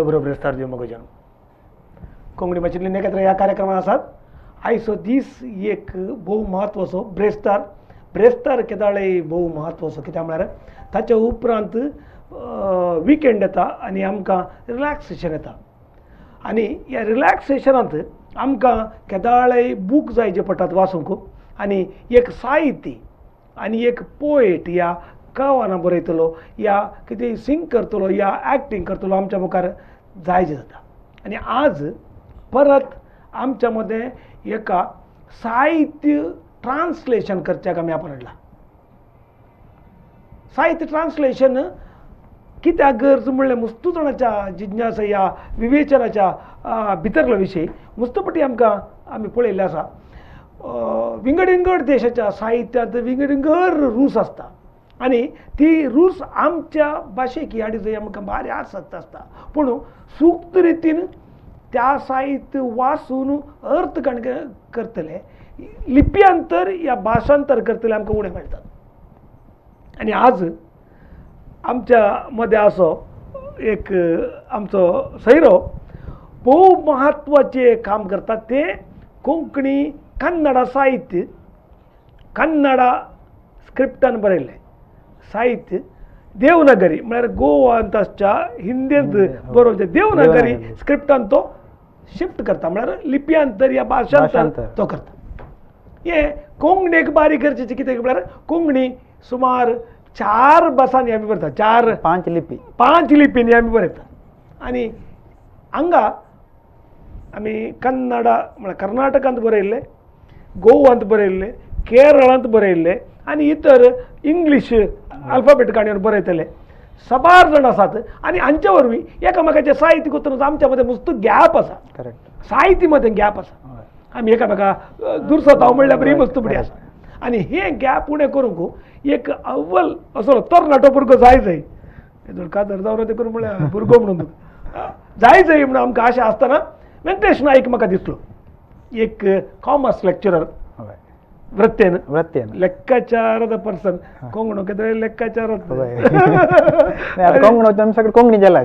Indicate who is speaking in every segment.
Speaker 1: Dubrow ब्रेस्तार दिवं मगो जाणू कोंकणी भाशेंतले नेकेत्र ह्या कार्यक्रमात आसात. आयचो दीस एक भोव म्हत्वाचो ब्रेस्तार. ब्रेस्तार केदाळय भोव म्हत्वाचो, कित्याक म्हळ्यार ताच्या उपरांत विकेंड येता आनी आमकां रिलॅक्सेशन येता आनी ह्या रिलॅक्सेशनांत आमकां केदाळय बूक जाय जे पडटात वाचूंक. आनी एक साहित्य आनी एक पोएट या कवनां बरयतलो या कितें सिंग करतलो या एक्टींग करतलो आमच्या मुखार जाय जें जाता. आनी आज परत आमच्या मदें एका साहित्य ट्रान्सलेशन करच्याक आमी आपण हाडला. साहित्य ट्रान्सलेशन कित्याक गरज म्हणलें मुस्तू जाणाच्या जिज्ञासा ह्या विवेचनाच्या भितरलो विशय मुस्तपटी आमकां आमी पळयल्लें आसा. विंगड विंगड देशाच्या साहित्यांत विंगड विंगड रूस आसता आनी ती रूस आमच्या भाशेक हाडी जंय आमकां भारी आसक्त आसता, पूण सुक्त रितीन त्या साहित्य वाचून अर्थ करतले लिप्यांतर या भाशांतर करतले आमकां उणें मेळटात. आनी आज आमच्या मदें असो एक आमचो सैरो भोव म्हत्वाचें काम करता, तें कोंकणी कन्नडा साहित्य कन्नडा स्क्रिप्टान बरयल्लें साहित्य देवनागरी म्हळ्यार गोवांत आसच्या हिंदींत बरोवचें देवनागरी स्क्रिप्टान तो शिफ्ट करता, म्हळ्यार लिप्यांतर या भाशांतर तो करता. हें कोंकणीक बारीक गरजेचें कितें म्हळ्यार कोंकणी सुमार 4 भासांनी आमी बरयता, 4-5 5 लिपींनी आमी बरयता. आनी हांगा आमी कन्नडा म्हळ्यार कर्नाटकांत बरयल्लें, गोवांत बरयल्लें, केरळांत बरयल्लें आनी इतर इंग्लीश अल्फाबेट काणयेर बरयतले साबार जाण आसात. आनी हांचे वरवीं एकामेकाचें साहित्य करतना आमच्या मदें मुस्त गॅप आसा,
Speaker 2: करेक्ट,
Speaker 1: साहित्य मदें गॅप आसा. आमी एकामेका दुरसताव म्हणल्यार बरी मस्तपटी आसा. आनी हे गॅप उणें करूंक एक अव्वल असो तरणाटो भुरगो जाय जाय कादर जावं ते करून म्हळ्यार भुरगो म्हणून जाय जाय म्हणून आमकां आशा आसतना वेंकटेश नायक म्हाका दिसलो, एक कॉमर्स लेक्चरर वृत्तेन
Speaker 2: वृत्तेन
Speaker 1: ಲೆಕ್ಕಾಚಾರದ ಪರ್ಸನ್. ಕೊಂಗಣೋ ಕೆದ್ರೆ ಲೆಕ್ಕಾಚಾರ
Speaker 2: ಕೊಂಗಣೋ सगळं कोंकणी जाला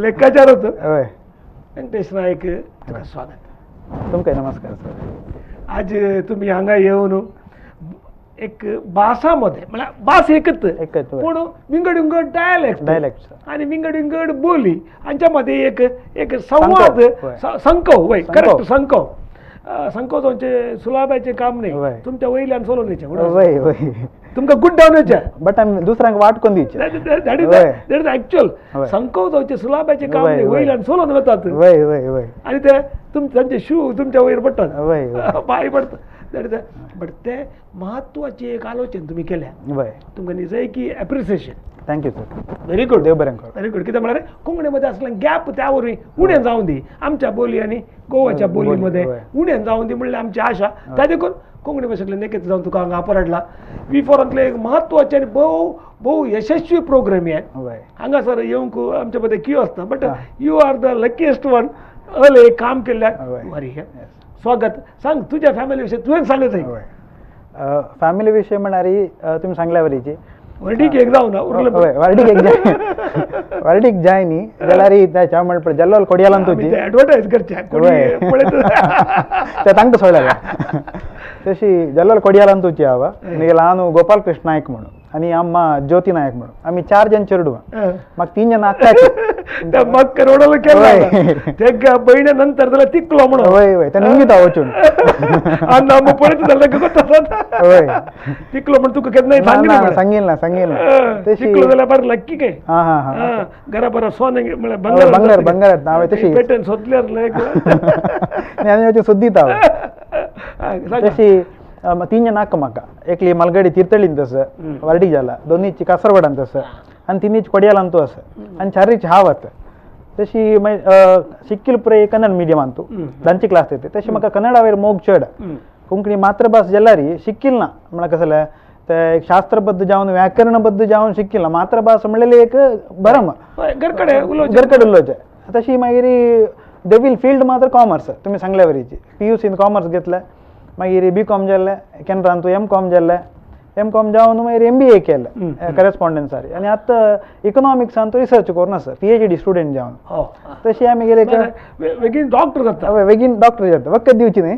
Speaker 1: ಲೆಕ್ಕಾಚಾರ. वेंकटेश नायक तुका स्वागत.
Speaker 2: तुमकां नमस्कार सर.
Speaker 1: आज तुमी हांगा येवन एक भासा मध्ये म्हळ्यार भास एकच
Speaker 2: एकच
Speaker 1: पूण विंगड विंगड डायलेक्ट
Speaker 2: डायलेक्ट
Speaker 1: आनी विंगड विंगड बोली हांच्या मध्ये एक एक संवाद संकव वय करेक्ट संकव संकव जावचें सुलाभाचें काम न्ही, तुमच्या वयल्यान सोलोवन दिवचें
Speaker 2: वय वय
Speaker 1: तुमकां गुड डावन येवचें
Speaker 2: बट आमी दुसऱ्यांक वाट कोन्न दिवचें.
Speaker 1: That is actual संकव जावचें सुलाभाचें काम न्ही, वयल्यान सोलोवन वतात
Speaker 2: वय वय वय
Speaker 1: आनी ते तांचे शू तुमच्या वयर पडटात
Speaker 2: वय
Speaker 1: पांय पडटा. That is but ते म्हत्वाचें एक आलोचन तुमी केल्या, तुमकां निजय की appreciation.
Speaker 2: Thank you sir.
Speaker 1: Very good,
Speaker 2: देव बरें करूं.
Speaker 1: Very good. कित्याक म्हळ्यार कोंकणी मदें आसलें गॅप त्या वरवीं उणें जावं दी, आमच्या बोली आनी गोवाच्या बोली मदें उणें जावं दी म्हणल्यार आमची आशा. त्या देखून कोंकणी भाशेंतलें नेकेत जावन तुका हांगा आपराडला. वी फोरांतलें एक म्हत्वाचें आनी भोव भोव यशस्वी प्रोग्राम हें. हांगासर येवंक आमच्या मदें क्यू आसता, but you are the luckiest one. अल एक काम केल्ल्याक बरी स्वागत. सांग तुज्या फॅमिली विशयी तुवें सांगत जाय.
Speaker 2: फॅमिली विशयी म्हळ्यार तुमी सांगल्या वरीची
Speaker 1: वर्डीक एक जावना उरलें
Speaker 2: वर्डीक एक जाय वर्डीक जाय न्ही जाल्यार त्या म्हणप जल्लोल कोडियालान तुजी
Speaker 1: एडवर्टायज करचें
Speaker 2: ते तांकां सोडलें. तशी जल्लोल कोडियालान तुजी हांव ल्हान गोपाल कृष्ण नायक म्हणून आनी अम्मा ज्योती नायक म्हणून आमी 4 जण चेडवां, म्हाका 3 जण आक्काची
Speaker 1: मक्क रोडलो केला तेगा बयणे नंतर जाल्यार तिकलो म्हणून
Speaker 2: वय वय ते निंगिता वचून
Speaker 1: आनी आमी पळयता जाल्यार गोता
Speaker 2: वय
Speaker 1: तिकलो म्हण तुका केन्नाय सांगिल्लें
Speaker 2: सांगिल्लें सांगिल्लें.
Speaker 1: तिकलो जाल्यार बरें लक्की काय
Speaker 2: हां हां हां
Speaker 1: घरा बरो सोने म्हळ्यार बंगार
Speaker 2: बंगार बंगार हांवें तशी
Speaker 1: पेटन सोदल्यार
Speaker 2: आनी वचून सोदीत हांव. तशी 3 जण आक्का म्हाका, एकली मालगडी तीर्थळींत आसा वर्डीक जाला, 2 कासरवाडांत आसा आनी 3 कोडियालांतू आसा आनी 4 हांव आतां. तशी मागीर शिक्कील पुराय कन्नड मिडियमांतू 10ची क्लास येते. तशी म्हाका कन्नडा वयर मोग चड, कोंकणी मातृभास जाल्यार शिक्कील ना म्हळ्यार कसलें ते शास्त्रबद्ध जावन व्याकरणबद्ध जावन शिक्कील ना, मातृभास म्हणलेली एक भरम
Speaker 1: घरकडे
Speaker 2: घरकडे उलोवचें. तशी मागीर देवील फिल्ड मात्र कॉमर्स तुमी सांगल्या वरीची पी यू सीन कॉमर्स घेतलें, मागीर बी कॉम जाल्लें, केनरांतू एम कॉम जाल्लें, एम कॉम जावन मागीर एम बी ए केलें करेस्पॉन्डन्सार आनी आतां इकॉनॉमिक्सान रिसर्च करून आसा पीएचडी स्टुडंट जावन. तशी आमी गेले
Speaker 1: बेगीन डॉक्टर जाता.
Speaker 2: हय बेगीन डॉक्टर जाता, वखद दिवची न्ही.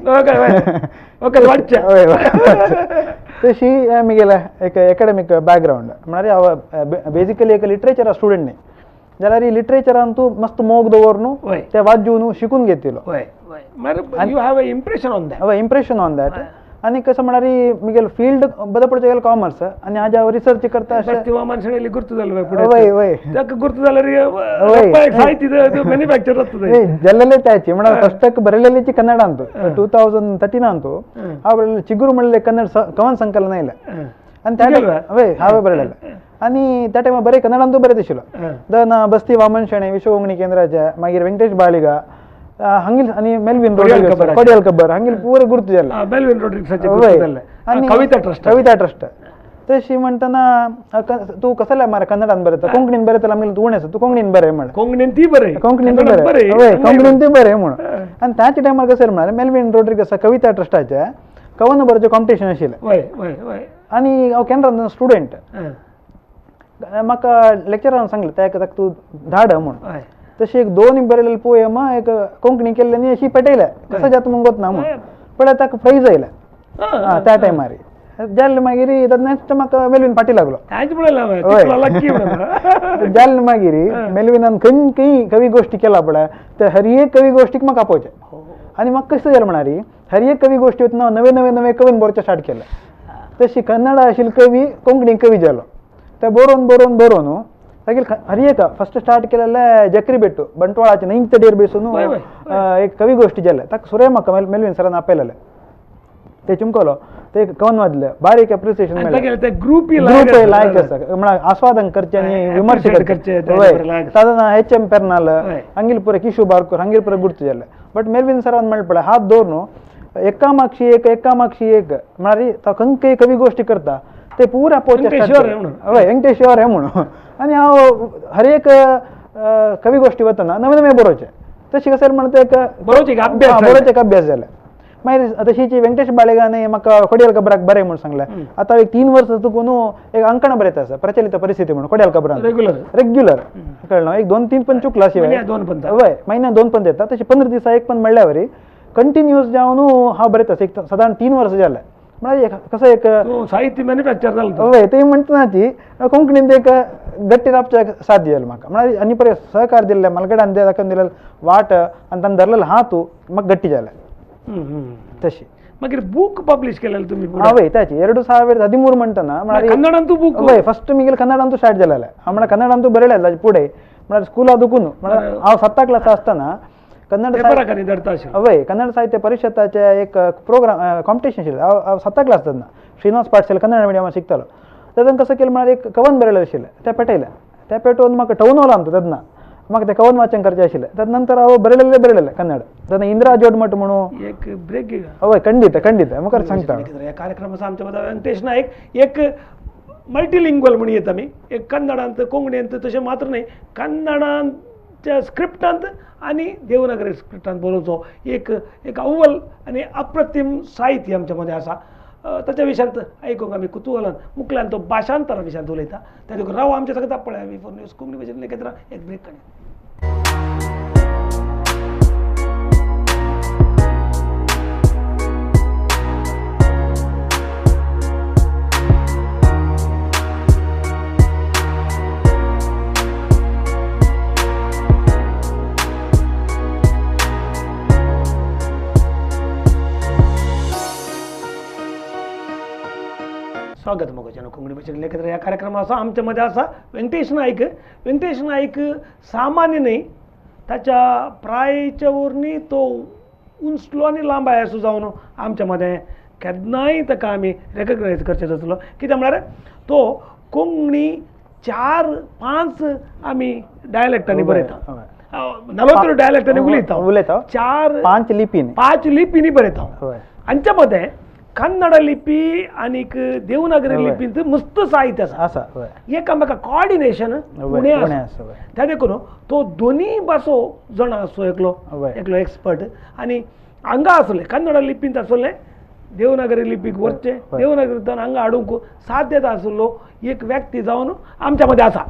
Speaker 2: तशी आमी गेले एक एकाडेमीक बॅकग्रावंड म्हळ्यार हांव बेजिकली एक लिटरेचरा स्टुडंट न्ही जाल्यार लिटरेचरान तूं मस्त मोग दवरून ते वाजून शिकून घेतिलो.
Speaker 1: You have a impression on that.
Speaker 2: हय इम्प्रेशन ऑन that. आनी कसं म्हळ्यार मिगेल फील्ड बरें पडचें गेल्यार कॉमर्स आनी हाज्या रिसर्च करता
Speaker 1: माणसाने गुर्तू जालो.
Speaker 2: वय वय
Speaker 1: ताका गुर्तू जाल्यार साहित्य मॅन्युफॅक्चर जाता.
Speaker 2: जल्लेले त्याची म्हळ्यार फस्टक बरयलेलीची कन्नड अंतू 2013 अंतू हांव बरयलें चिगुरू म्हणलें कन्नड कवन संकलन आयलें आनी त्या वय हांवें बरयलेलें आनी त्या टायमार बरें कन्नडांतू बरें दिशिल्लो. दन बस्ती वामन शेणै विश्व कोंकणी केंद्राचे मागीर वेंकटेश बाळिगा हांगील आनी मेल्विन रोड्रिग्स कोडियल कब्बर हांगील पुरे गुर्तू जाल्ले.
Speaker 1: मेल्विन रोड्रिग्साचे
Speaker 2: आनी
Speaker 1: कविता ट्रस्ट.
Speaker 2: कविता ट्रस्ट. तशी म्हणटना तूं कसले मारे कन्नडान बरयता कोंकणीन बरयता आमगेलें तूं उणें आसा तूं कोंकणीन बरय म्हळें.
Speaker 1: कोंकणीन ती बरय
Speaker 2: कोंकणीन ती बरय हय कोंकणीन ती बरय म्हणून. आनी त्याच टायमार कशें म्हळ्यार मेल्विन रोड्रिग्स कविता ट्रस्टाचे कवन बरोवचें कॉम्पिटिशन आशिल्लें आनी हांव केन्ना स्टुडंट म्हाका लेक्चरान सांगलें त्या तूं धाड म्हूण. तशी एक दोन बरयलेले पोयम एक कोंकणी केल्ले आनी अशी पेटयले कसं जाता म्हूण गोत ना म्हूण पण ताका प्रायज आयलें त्या टायमार जाल्ले मागीर नेक्स्ट म्हाका मेल्विन फाटी लागलो. जाल्ले मागीर मेल्विनान खंय खंय कवी गोश्टी केला पळय ते हर एक कवी गोश्टीक म्हाका आपोवचें आनी म्हाका कशें जालें म्हळ्यार हर एक कवी गोश्टी वतना नवे नवे नवे कवीन बरोवचें स्टार्ट केलें. तशी कन्नड आशिल्ली कवी कोंकणी कवी जालो ते बरोवन बरोवन बरोवन मागीर हर एक फस्ट स्टार्ट केलेले जक्री बेट्टू बंटवाळाचे 9th डेर बेसून एक कवी गोश्टी जाले ताका सुरे म्हाका मेल्विन सरान आपयलेले ते चुमकलो ते कवन वाजले बारीक एप्रिसिएशन
Speaker 1: मेळ्ळें. ग्रुप
Speaker 2: लायक आसा म्हळ्यार आस्वादन करचें आनी विमर्श करचें. साधारण एच एम पेर्नाल हांगेल पुरे किशू बारकूर हांगेल पुरे गुर्तू जाले. बट मेल्विन सरान म्हणलें पळय हात दवरून एकामाक्षी एक एकामाक्षी एक म्हळ्यार तो खंय कवी गोश्टी करता ते पुरा आपोवचें. हय वेंकटेश्वर हें म्हणून. आनी हांव हर एक कवी गोश्टी वतना नवे नवे बरोवचें तशें कशें म्हणटा एक बरोवचें एक अभ्यास जालें. मागीर तशीच वेंकटेश बाळेगाने म्हाका कोडियल कबराक बरें म्हूण सांगलें. आतां एक 3 वर्सां चुकून एक अंकणां बरयता आसा प्रचलित परिस्थिती म्हणून कोडियल कबरान रेग्युलर कळ्ळें. एक 2-3 पण चुकला शिवाय हय म्हयन्या 2 पण येता तशें 15 दिसा एक पण म्हणल्यार वरी कंटिन्युअस जावन हांव बरयता आसा एक सादारण 3 वर्सां जालें. म्हळ्यार कसं एक
Speaker 1: साहित्य मॅन्युफॅक्चर जालें.
Speaker 2: हय ते म्हणटा ती कोंकणीन एक गट्टी राबच्याक साध्य जालें म्हाका म्हळ्यार आनी पळय सहकार दिल्लें मलगडान दाखोवन दिलें वाट आनी ताणें धरलेलो हात म्हाका गट्टी जालें तशी.
Speaker 1: मागीर बूक पब्लिश केलें तुमी?
Speaker 2: हय त्याची 2013 म्हणटना
Speaker 1: कन्नडांतू बूक.
Speaker 2: हय फस्ट मिगेल कन्नडांतू स्टार्ट जालेलें हांव म्हळ्यार कन्नडांतू बरयलें पुढे म्हळ्यार स्कुला दुकून म्हळ्यार हांव 7 क्लास आसतना कन्नड हय कन्नड साहित्य परिशदाचे एक प्रोग्राम कॉम्पिटिशन आशिल्लें. हांव 7 क्लास तेन्ना श्रीनिवास पाठशाला कन्नड मिडियमात शिकतालो. तेन्ना कसं केलें म्हळ्यार एक कवन बरयलें आशिल्लें तें पेटयलें तें पेटोवन म्हाका टवन हॉल आमचो तेन्ना म्हाका तें कवन वाचन करचें आशिल्लें. तेन्ना नंतर हांव बरयलेलें बरयलेलें कन्नड तेन्ना इंदिरा जोडमठ म्हणून
Speaker 1: एक ब्रेक घेवया.
Speaker 2: हय खंडीत खंडीत मुखार सांगता.
Speaker 1: ह्या कार्यक्रमाचो आमच्या मदीं वेंकटेश नायक एक मल्टिलिंग्वल म्हणून येता आमी एक कन्नडांत कोंकणींत तशें मात्र न्हय कन्नडांच्या स्क्रिप्टांत आनी देवनागरी स्क्रिप्टांत बरोवचो एक एक अव्वल आनी अप्रतीम साहित्य आमच्या मदें आसा. ताच्या विशयांत आयकूंक आमी कुतुहलान मुखल्यान तो भाशांतरा विशयांत उलयता. त्या देखून राव आमच्या सगळ्या पळय V4 news Konkani भाशेन लेखित एक ब्रेक काडया. स्वागत मोगाच्यानो कोंकणी भाशेन लेखित ह्या कार्यक्रमा आसा आमच्या मध्ये आसा वेंकटेश नायक. वेंकटेश नायक सामान्य न्हय, ताच्या प्रायच्या वरनी तो उंचलो आनी लांबाय असो जावन आमच्या मदें केन्नाय ताका आमी रेकग्नायज करचें जातलो. कित्याक म्हळ्यार तो कोंकणी 4-5 आमी डायलेक्टांनी बरयता, 40 डायलेक्टांनी उलयता
Speaker 2: उलयता 4-5 लिपींनी
Speaker 1: 5 लिपींनी बरयता. हांच्या मदें कन्नड लिपी आनीक देवनागरी लिपींत मस्त साहित्य आसा, एकामेका कॉर्डिनेशन उणें आसा. त्या देखून तो दोनी भासो जाणा आसो एकलो एकलो एक्सपर्ट आनी हांगा आसले कन्नड लिपींत आसले देवनागरी लिपीक वचचें, देवनागरींतल्यान हांगा हाडूंक साध्यता आशिल्लो एक व्यक्ती जावन आमच्या मदें आसा.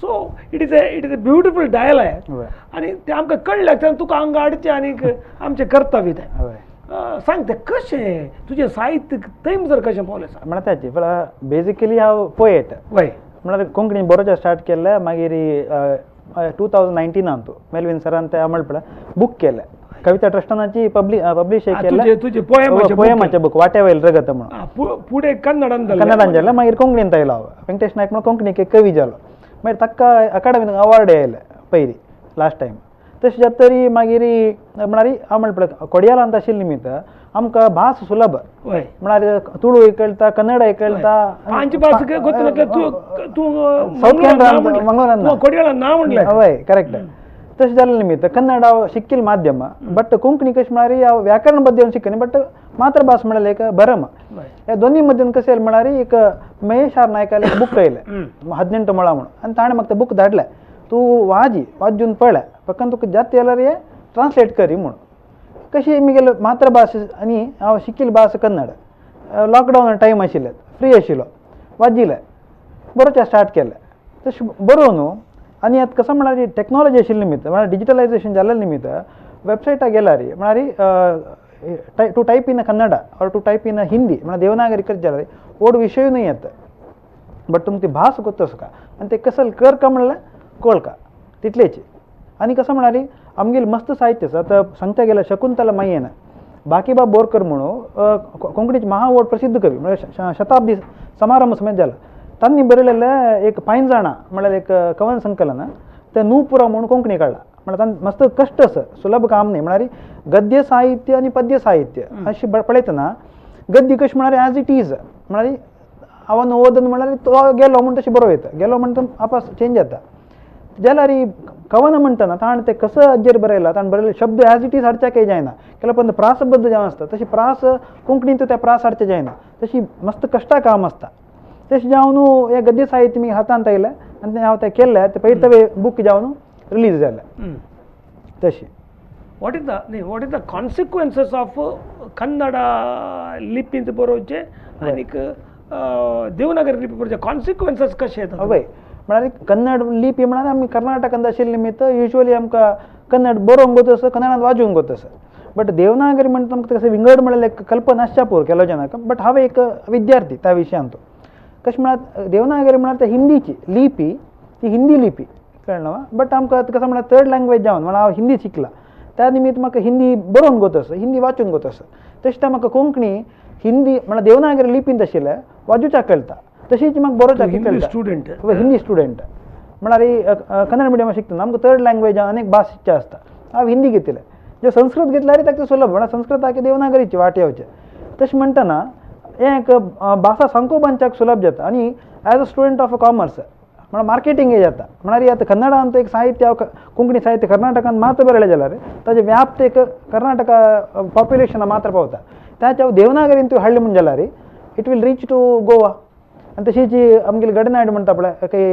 Speaker 1: So it is a beautiful dialogue आनी तें आमकां कळ्ळें तुका हांगा हाडचें आनीक आमचें कर्तव्य तें. सांग तें कशें तुजें साहित्य थंय जर कशें पावलें सांग.
Speaker 2: म्हणल्यार ताची बेजिकली हांव पोएट.
Speaker 1: वय
Speaker 2: म्हळ्यार कोंकणी बरोवचें स्टार्ट केलें मागीर 2019 मेलविन सरान ते म्हणपळा बूक केलें कविता ट्रस्टानाची पब्लिश केलें
Speaker 1: तुजे
Speaker 2: पोएमाचे बूक वाट्यावयल रगत म्हणून
Speaker 1: फुडें कन्नडान
Speaker 2: कन्नडान जालें मागीर कोंकणीन आयलो हांव. वेंकटेश नायक म्हणून कोंकणीक एक कवी जालो. मागीर ताका अकाडमीन अवॉर्ड आयलें पयली लास्ट टायम. तशें जाता तरी मागीर म्हळ्यार हांव म्हणपळा कोडियालांत आशिल्ले निमित्त आमकां भास सुलभ म्हळ्यार तुळू कळटा, कन्नड कळटा, हय करेक्ट. तशें जालें निमित्त कन्नड हांव शिकील माध्यम बट कोंकणी कशें म्हळ्यार हांव व्याकरण बद्दल शिकनी बट मातृभास म्हळ्यार एक भरम. ह्या दोनी मध्यान कशें येयलें म्हळ्यार एक महेश आर नायकालें एक बूक येयलें 18 ಮೊಳ म्हणून आनी ताणें म्हाका तें बूक धाडलें, तूं वाजी वाजून पळय फक्त तुका जाता जाल्यार हें ट्रान्सलेट करी म्हणून. कशी म्हगेले मातृभास आनी हांव शिकील भास कन्नड. लॉकडावन टायम आशिल्लें, फ्री आशिल्लो, वाजिलें, बरोवचें स्टार्ट केलें. तशें बरोवन आनी आतां कसो म्हळ्यार टॅक्नोलॉजी आशिल्ले निमित्त म्हळ्यार डिजिटलायजेशन जाल्ले निमित्त वेबसायटार गेल्यार म्हळ्यार to type in Kannada or to type in Hindi म्हळ्यार देवनागरी करचें जाल्यार व्हड विशय न्हय येता बट तुमकां ती भास गोत्त आसता आनी ते कसल कर का म्हणल्यार कळका तितलेच. आनी कसो म्हळ्यार आमगेलें मस्त साहित्य आसा. आतां सांगता गेल्यार शकुंतला मायेन बाकीबाब बोरकर म्हणून कोंकणीचे महाव्हड प्रसिद्ध कवी म्हळ्यार शताब्दी समारंभ समेत जाला तांणी बरयलेलें एक पांयजाणा म्हळ्यार एक कवन संकलन तें नूपुरा म्हणून कोंकणी काडलां. म्हळ्यार तांकां मस्त कश्ट आसा, सुलभ काम न्हय. म्हळ्यार गद्य साहित्य आनी पद्य साहित्य अशें पळयतना गद्य कशें म्हळ्यार एज it is म्हळ्यार हांवें ओदन म्हळ्यार तो गेलो म्हूण तशें बरोवं येता, गेलो म्हणटा आपस चेंज जाता. जाल्यार कवन म्हणटना ताणें तें कसो अज्जेर बरयला, ताणें बरयले शब्द एज it is हाडच्याकय जायना, केल्या पण प्रासबद्ध जावन आसता तशी प्रास कोंकणींत त्या प्रास हाडचे जायना, तशी मस्त कश्टा काम आसता. तशें जावन हें गद्य साहित्य मी हातांत आयलें आनी तें हांव तें केलें तें पयलीं ते बूक जावन रिलीज जालें. तशें
Speaker 1: what is the न्ही what is the consequences of Kannada लिपींत बरोवचें आनीक देवनागरी लिपी बरोवचें कॉन्सिक्वन्सीस कशें येता?
Speaker 2: हय म्हळ्यार कन्नड लिपी म्हळ्यार आमी कर्नाटकांत आशिल्ले निमित्त युज्वली आमकां कन्नड बरोवंक गोत आसा, कन्नडांत वाजोवंक गोत आसा. बट देवनागरी म्हणटा आमकां तशें विंगड म्हळ्यार एक कल्पना आसच्या पुरो केलो जाणाक. बट हांव एक विद्यार्थी त्या विशयांत तो कशें म्हळ्यार देवनागरी म्हळ्यार ते हिंदीची लिपी, ती हिंदी लिपी कळ्ळें न्हू. बट आमकां कसो म्हळ्यार थर्ड लँग्वेज जावन म्हळ्यार हांव हिंदी शिकला त्या निमित्त म्हाका हिंदी बरोवंक गोत आसा, हिंदी वाचूंक गोत आसा. तशें तें म्हाका कोंकणी हिंदी म्हळ्यार देवनागरी लिपींत आशिल्लें वाजूच्याक कळटा, तशीच म्हाका बरोवच्याक कळटा.
Speaker 1: स्टुडंट
Speaker 2: हिंदी स्टुडंट म्हळ्यार कन्नड मिडियमा शिकतना आमकां थर्ड लँग्वेज अनेक भास शिकचे आसता. हांव हिंदी घेतिल्लें, जे संस्कृत घेतल्यार ताका सुलभ म्हळ्यार संस्कृताक देवनागरीची वाट येवचें. तशें म्हणटना हें एक भाशा सांगो बांदच्याक सुलभ जाता. आनी as a student of a commerce म्हळ्यार मार्केटिंगय जाता. म्हळ्यार आतां कन्नडांत एक साहित्य कोंकणी साहित्य कर्नाटकांत मात्र बरयलें जाल्यार ताजें व्याप्त एक कर्नाटका पॉप्युलेशना मात्र पावता. ताच्या देवनागरीन तूं हाडलें म्हूण जाल्यार it will reach to Goa. आनी तशीच आमगेली गडनाड म्हणटा पळय काही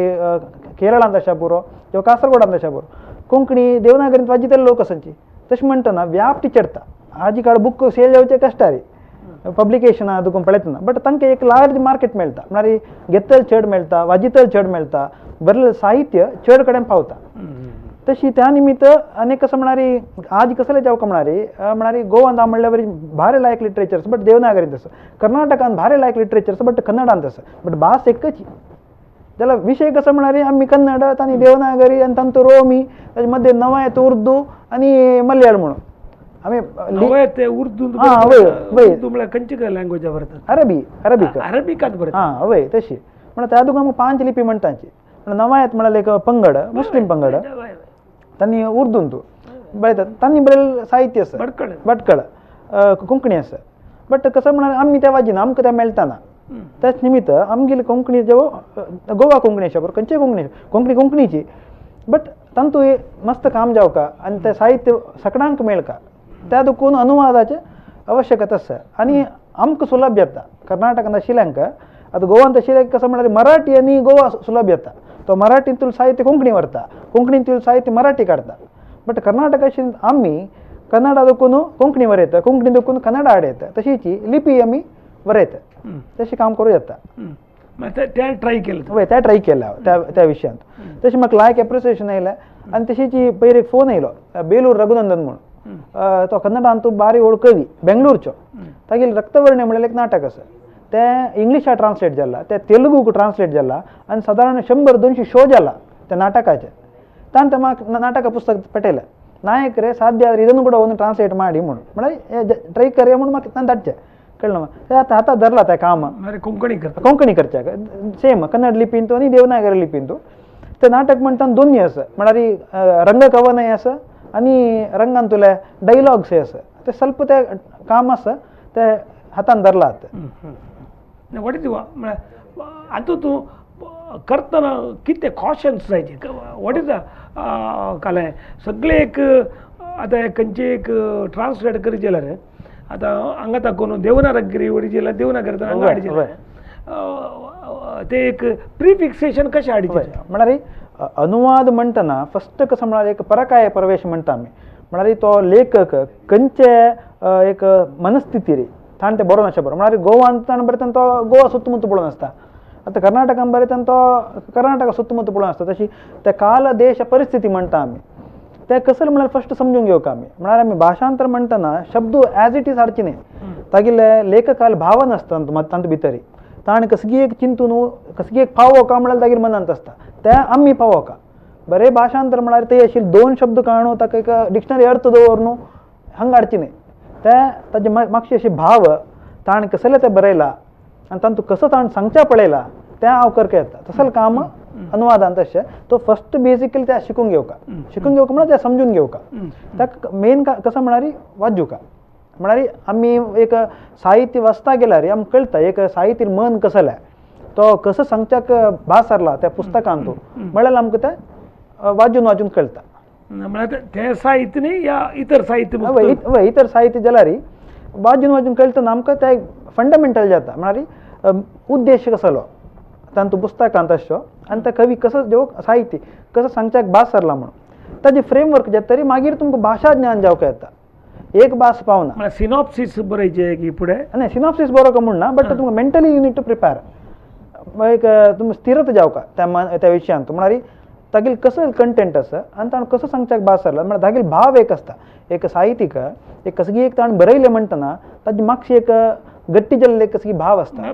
Speaker 2: केरळांत आशा पुरो किंवा कासरगोडांत आशा पुरो कोंकणी देवनागरींत वाजितले लोक आसाची. तशें म्हणटना व्याप्ती चडटा. आजी काळ बूक सेल जावचें कश्टारी पब्लिकेशनां तुका पळयतना बट तांकां एक लार्ज मार्केट मेळटा, म्हळ्यार घेतल चड मेळटा, वाजितल चड मेळटा, बरयल्लें साहित्य चड कडेन पावता. तशी त्या निमित्त आनी कसो म्हळ्यार आज कसलें जावं म्हळ्यार म्हळ्यार गोवान हांव म्हणल्यार बरी भारी लायक लिटरेचर्स बट देवनागरींत आसा, कर्नाटकान भारी लायक लिटरेचर्स बट कन्नडांत आसा, बट भास एकच. जाल्यार विशय कसो म्हळ्यार आमी कन्नड तांणी देवनागरी आनी तांचो रोमी ताजे मदें नवायत उर्दू आनी मलयाळ म्हणून आमी
Speaker 1: ते उर्दू म्हळ्यार खंयची लँग्वेज बरयतात?
Speaker 2: अरबी, अरबीक,
Speaker 1: अरबिकात बरयतात.
Speaker 2: आं हय तशी म्हळ्यार त्या तुका आमकां 5 लिपी म्हणटा तांची. म्हळ्यार नवायत म्हळ्यार एक पंगड, मुस्लीम पंगड, तांणी उर्दून तूं बरयतात, तांणी बरयल्लें साहित्य आसा,
Speaker 1: भटकळ
Speaker 2: भटकळ कोंकणी आसा. बट कसो म्हळ्यार आमी तें वाजिना, आमकां तें मेळटाना. त्याच निमित्त आमगेली कोंकणी जेव गोवा कोंकणी आसा बरोबर, खंयचीय कोंकणी कोंकणी कोंकणीची बट तांतू मस्त काम जावका आनी तें साहित्य सगळ्यांक मेळका त्या देखून अनुवादाचें आवश्यकता आसा. आनी आमकां सुलभ जाता कर्नाटकांत आशिल्ल्यांक. आतां गोवांत आशिल्ल्यांक कसो म्हळ्यार मराठी आनी गोवा सुलभ जाता, तो मराठींतून साहित्य कोंकणी व्हरता, कोंकणींतून साहित्य मराठी काडटा. बट कर्नाटकाशी आमी कन्नडा देखून कोंकणी बरयता, कोंकणी देखून कन्नडा हाडयता, तशीच लिपी आमी बरयता, तशें काम करूं येता.
Speaker 1: तें ट्राय केलें?
Speaker 2: हय, तें ट्राय केलें हांव त्या त्या विशयांत. तशें म्हाका लायक एप्रिसिएशन आयलें. आनी तशीच पयर एक फोन आयलो, बेलूर रघुनंदन म्हूण, तो कन्नडांत बारी व्हड कवी बेंगलोरचो, तागेलें रक्तवर्णे म्हणलें एक नाटक आसा, तें इंग्लिशा ट्रान्सलेट जाला, तें तेलुगूक ट्रान्सलेट जाला आनी सादारण 100-200 शो जाला त्या नाटकाचे. ताणें तें म्हाका नाटका पुस्तक पेटयलें, नायक रे साध्य ಆದ್ರೆ ಇದನ್ನು ಕೂಡ ಒಂದು ಟ್ರಾನ್ಸ್ಲೇಟ್ ಮಾಡಿ म्हणून, म्हळ्यार ट्राय करया म्हणून म्हाका ताणें धाडचें कळ्ळें. आतां आतां धरला तें काम.
Speaker 1: कोंकणी करता?
Speaker 2: कोंकणी करच्याक सेम कन्नड लिपींतू आनी देवनागरी लिपींतू. तें नाटक म्हणटा दोनूय आसा, म्हळ्यार रंगकवनय आसा आनी रंगांतुले डायलॉग्सय आसा. तें ಸ್ವಲ್ಪ तें काम आसा तें हातान धरलां आतां.
Speaker 1: What is म्हळ्यार आतां तूं करतना कितें कॉशन्स जायचे, what is the कालें सगळें एक आतां खंयचें एक ट्रान्सलेट करीत जाल्यार आतां हांगा ताकून देवनागरी वरी जाल्यार देवनागरी हांगा हाडचें, ते एक प्रिफिक्सेशन कशें हाडचें?
Speaker 2: म्हळ्यार अनुवाद म्हणटना फस्ट कसो म्हळ्यार एक परकाय प्रवेश म्हणटा आमी, म्हळ्यार तो लेखक खंयचे एक मनस्थिती रे ताणें तें बरोवन आसचें बरो. म्हळ्यार गोवान ताणें बरयतना तो गोवा सुत्तमुत्त पळोवन आसता, आतां कर्नाटकान बरयतना तो कर्नाटका सुत्तमुत्त पळोवन आसता. तशी ते काल देश परिस्थिती म्हणटा आमी, तें कसलें म्हळ्यार फस्ट समजून घेवंक आमी. म्हळ्यार आमी भाशांतर म्हणटना शब्द एज it is हाडचे न्ही, तागेले लेखकाले भावन आसता तातूंत भितरी, ताणें कसली एक चिंतून कसली एक पावोका म्हळ्यार तागेर मनांत आसता, तें आमी पावोका. बरें भाशांतर म्हळ्यार ते अशी दोन शब्द काडून ताका एक डिक्शनरी अर्थ दवरून हांगा हाडचे न्ही, तें ताजे मातशे अशे भाव ताणें कसलें तें बरयलां आनी तातूंत कसो ताणें सांगच्या पळयलां तें हांव करपाक येता. तसलें काम अनुवादान तशें तो फस्ट बेसिकली तें शिकून घेवका, शिकून घेवका म्हळ्यार तें समजून घेवका. ताका मेन कसो म्हळ्यार वाजुका, म्हळ्यार आमी एक साहित्य वाचता गेल्यार आमकां कळटा एक साहित्य मन कसलें, तो कसो सांगच्याक भास सरला त्या पुस्तकांत म्हळ्यार आमकां तें वाजून वाजून कळटा.
Speaker 1: म्हळ्यार तें साहित्य न्ही या इतर साहित्य?
Speaker 2: हय, इतर साहित्य जाल्यार वाजून वाजून कळटना आमकां तें फंडामेंटल जाता. म्हळ्यार उद्देश कसलो तांतू पुस्तकांत आसचो आनी त्या कवी कसो जेव साहित्य कसो सांगच्याक भास सरला म्हणून ताजें फ्रेमवर्क जाता तरी मागीर तुमकां भाशा ज्ञान जावंक येता. एक भास पावना.
Speaker 1: म्हळ्यार सिनॉप्सीस बरयचें की फुडें?
Speaker 2: न्ही, सिनॉप्सीस बरोवंक म्हूण ना, बट तुमकां mentally you need to prepare, एक तुमकां स्थिरता जावका त्या त्या विशयांत. म्हळ्यार तागेले कसो कंटेंट आसा आनी ताणें कसो सांगच्याक भास सरला, म्हळ्यार तागेले भाव एक आसता. एक साहित्यीक एक कसली एक ताणें बरयलें म्हणटना ताजी मातशी एक गट्टी जाल्ले कसली भाव आसता,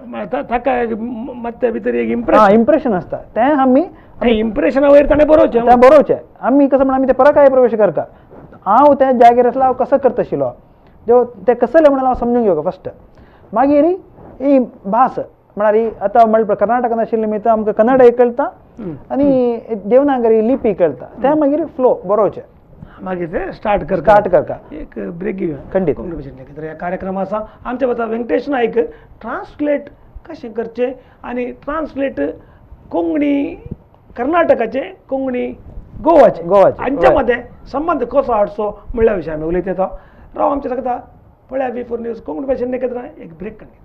Speaker 1: ताका मात्या भितर एक इम्प्रेशन
Speaker 2: इम्प्रेशन आसता, तें आमी
Speaker 1: इम्प्रेशना वयर ताणें बरोवचें,
Speaker 2: तें बरोवचें. आमी कसो म्हण आमी तें परकाय प्रवेश करता, हांव त्या जाग्यार आसलो हांव कसो करता आशिल्लो तें कसलें म्हणल्यार हांव समजून घेवका फस्ट. मागीर ही भास म्हळ्यार आतां म्हणल्यार कर्नाटकान आशिल्ले निमित्त आमकां कन्नड एक कळटा आनी देवनागरी लिपी कळटा, तें मागीर फ्लो बरोवचें,
Speaker 1: मागीर ते स्टार्ट कर
Speaker 2: स्टार्ट करता.
Speaker 1: एक ब्रेक घेवया.
Speaker 2: खंडीत.
Speaker 1: कोंकणी भाशेंतलें तर ह्या कार्यक्रम आसा आमच्या वता व्यंकटेश नायक ट्रान्सलेट कशें करचें आनी ट्रान्सलेट कोंकणी कर्नाटकाचें कोंकणी गोवाचें
Speaker 2: गोवाचें
Speaker 1: हांच्या मदें संबंद कसो हाडचो म्हणल्या विशय आमी उलयत येता. राव आमच्या सांगता पळया V4 news Konkani भाशेन एकत्र एक ब्रेक काडली.